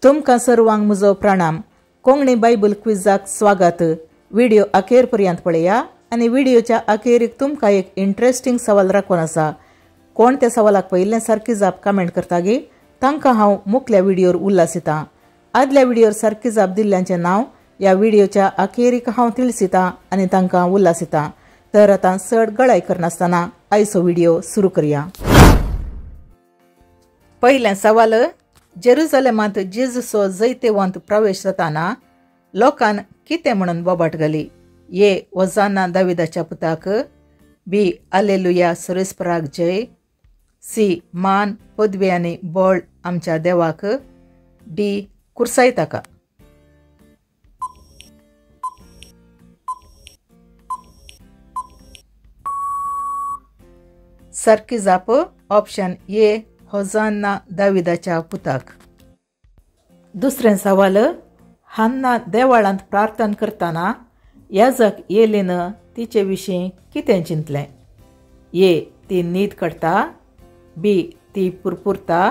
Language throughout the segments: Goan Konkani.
तुमकां सर्वांक म्हजो प्रणाम. कोंकणी बायबल क्विजाक स्वागत. व्हिडिओ अखेर पर्यंत पळया आनी व्हिडिओच्या अखेरीक तुमकां एक इंट्रस्टिंग सवाल राखून आसा. कोण त्या सवालाक पयिल्लें सारकी जाप कमेंट करता गे तांकां हांव मुखल्या व्हिडियोर उल्हासितां. आदल्या व्हिडियोर सारकी जाप दिल्ल्यांचें नांव ह्या व्हिडिओच्या अखेरीक हांव तिळसितां आनी तांकां उल्हासितां. तर आतां चड गळाय करनासतना आयचो व्हिडिओ सुरू करया. पयलें सवाल, जेरुजलेमांत जेजूचो जैतेवंत प्रवेश जाताना लोकान कितें म्हणून बोबाट घाली? ए वजाना दाविदाच्या पुताक, बी आलेलुया सुरेस्पराक जय, सी मान पदवी आनी बळ आमच्या देवाक, डी कुर्साय ताका. सारकी जाप ऑप्शन ए होजान्ना दाविदाच्या पुताक. दुसरें सवाल, हान्ना देवाळांत प्रार्थना करतना याजक येलीन तिचे विशीं कितें चिंतलें? ए ती न्हीद काडटा, बी ती पुरपुरता,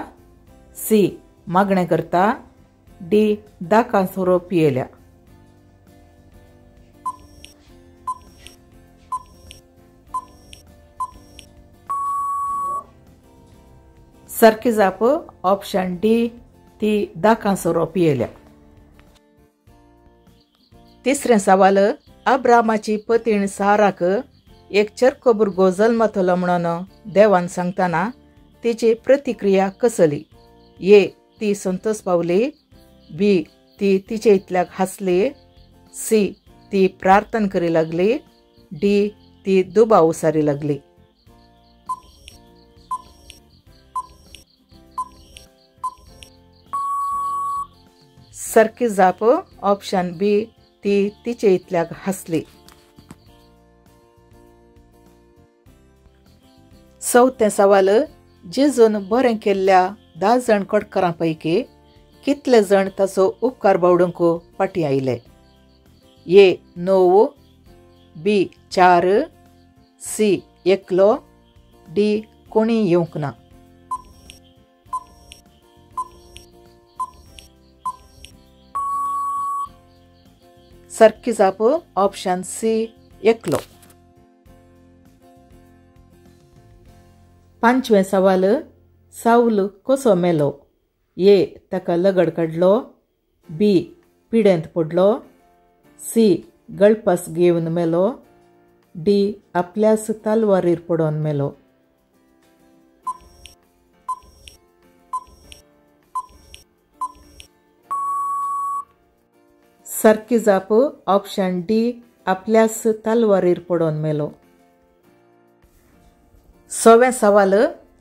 सी मागणें करता, डी दाकां सोरो पियेल्या. सारकी जाप ऑप्शन डी ती दाकां सोरो पियेल्या. तिसरें सवाल, अब्रामाची पतीण साराक एक चरको भुरगो जल्मतलो म्हणून देवान सांगतना तिची प्रतिक्रिया कसली? ए ती संतोष पावली, बी ती तिचे इतल्याक हांसली, सी ती प्रार्थना करी लागली, डी ती दुबाव सारी लागली. सारकी जाप ऑप्शन बी ती तिचे इतल्याक हांसली. चवथें सवाल, जेजून बरें केल्ल्या 10 जाण कडकरां पैकी कितले जाण ताचो उपकार बावडूंक फाटीं आयले? ए 9, बी 4, सी एकलो, डी कोणी येवंक ना. सारकी जाप ऑप्शन सी एकलो. पांचवें सवाल, सावल कसो मेलो? ए ताका लगड काडलो, बी पिडेंत पडलो, सी गळपास घेवन मेलो, डी आपल्याच तलवारीर पडोवन मेलो. सारकी जाप ऑप्शन डी आपल्याच तलवारीर पडोवन मेलो. सवें सवाल,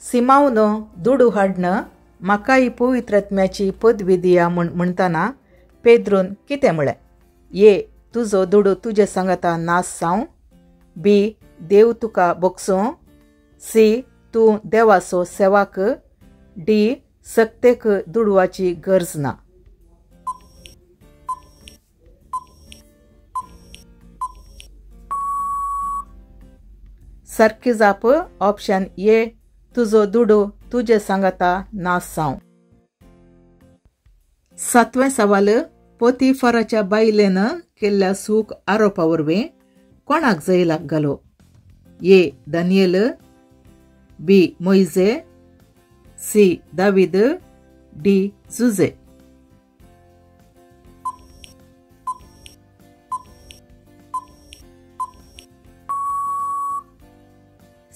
सिमावन दुडू हाडन म्हाकाय पवित्रत्म्याची पदवी दिया म्हूण म्हणटना पेद्रून कितें म्हळें? ए तुजो दुडू तुजे सांगता नास जावं, बी देव तुका बोगसूं, सी तूं देवाचो सेवाक, डी सक्तेक दुडवाची गरज ना. सारकी जाप ऑप्शन ए तुजो दुडू तुजे सांगता नास जावं. सातवें सवाल, पोतीफाराच्या बायलेन केल्ल्या सूख आरोपा वरवीं कोणाक जैलाक घालो? ए दानियल, बी मोइजे, सी दावीद, डी जुजे.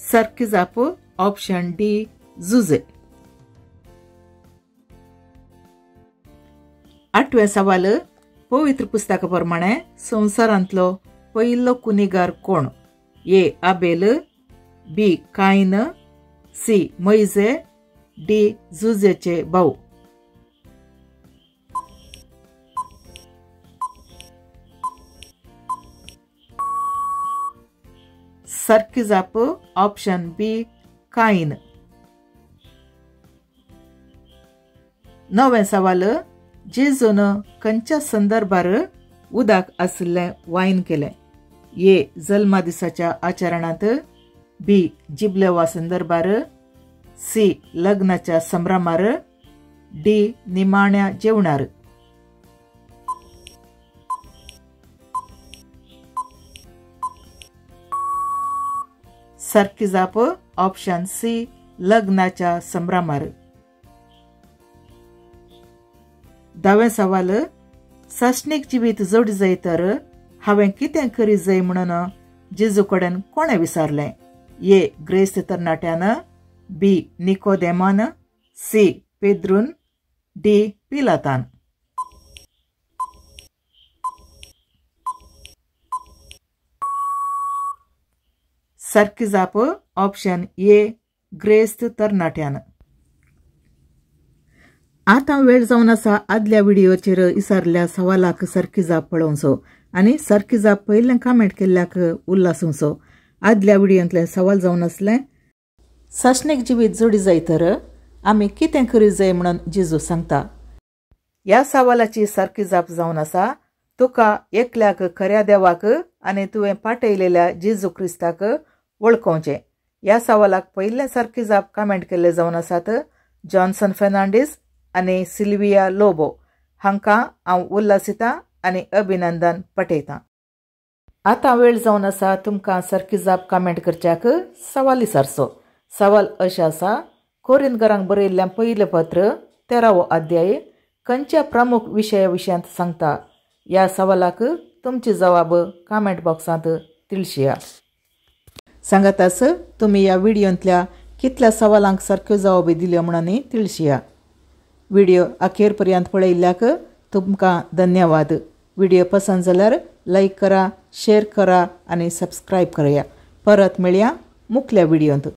सारकी जाप ऑप्शन डी जुजे. आठवें सवाल, पवित्र पुस्तका प्रमाणे संवसारांतलो पयलो कुनिगार कोण? ए आबेल, बी कायन, सी मोइजे, डी जुजेचे भाऊ. सारकी जाप ऑप्शन बी कायन. नवें सवाल, जेजून खंयच्या संदर्भार उदक आशिल्लें वायन केलें? ए जल्मा दिसाच्या आचरणांत, बी जिबलेवा संदर्भार, सी लग्नाच्या संभ्रमार, डी निमाण्या जेवणार. सारकी जाप ऑप्शन सी लग्नाच्या संभ्रमार. धावें सवाल, सासणीक जिवीत जोडी जाय तर हांवें कितें करी जाय म्हणून जेजू कडेन कोणें विचारलें? ए ग्रेस्त तरणाट्यान, बी निकोदेमान, सी पेद्रून, डी पिलातान. सारकी जाप ऑप्शन ए ग्रेस्त तरणाट्यान. आतां वेळ जावन आसा आदल्या व्हिडियोचेर विचारल्या सवालाक सारकी जाप पळोवचो आनी सारकी जाप पयलें कमेंट केल्ल्याक उल्हासूंचो. आदल्या व्हिडियोंतलें सवाल जावन आसलें, सासणीक जिवीत जोडी जाय तर आमी कितें करी जाय म्हणून जेजू सांगता. ह्या सवालाची सारकी जाप जावन आसा, तुका एकल्याक खऱ्या देवाक आनी तुवें पाठयलेल्या जेजू क्रिस्ताक वळखोवचें. ह्या सवालाक पयलें सारकी जाप कमेंट केल्ले जावन आसात जॉन्सन फेर्नांडीस आनी सिल्विया लोबो. हांकां हांव उल्हासितां आनी अभिनंदन पठयतां. आतां वेळ जावन आसा तुमकां सारकी जाप कमेंट करच्याक सवाल विचारचो. सवाल अशें आसा, कोरिंदकारांक बरयल्लें पयलें पत्र 13वो अध्याय खंयच्या प्रमुख विशया विशयांत सांगता? ह्या सवालाक तुमची जवाब कमेंट बॉक्सांत तिळशिया. सांगाताच तुमी ह्या व्हिडियोंतल्या कितल्या सवालांक सारक्यो जवाबी दिल्यो म्हणून तिळशिया. व्हिडिओ अखेर पर्यंत पळयल्ल्याक तुमकां धन्यवाद. व्हिडिओ पसंत जाल्यार लायक करा, शेअर करा आनी सबस्क्रायब करया. परत मेळया मुखल्या व्हिडियोंत.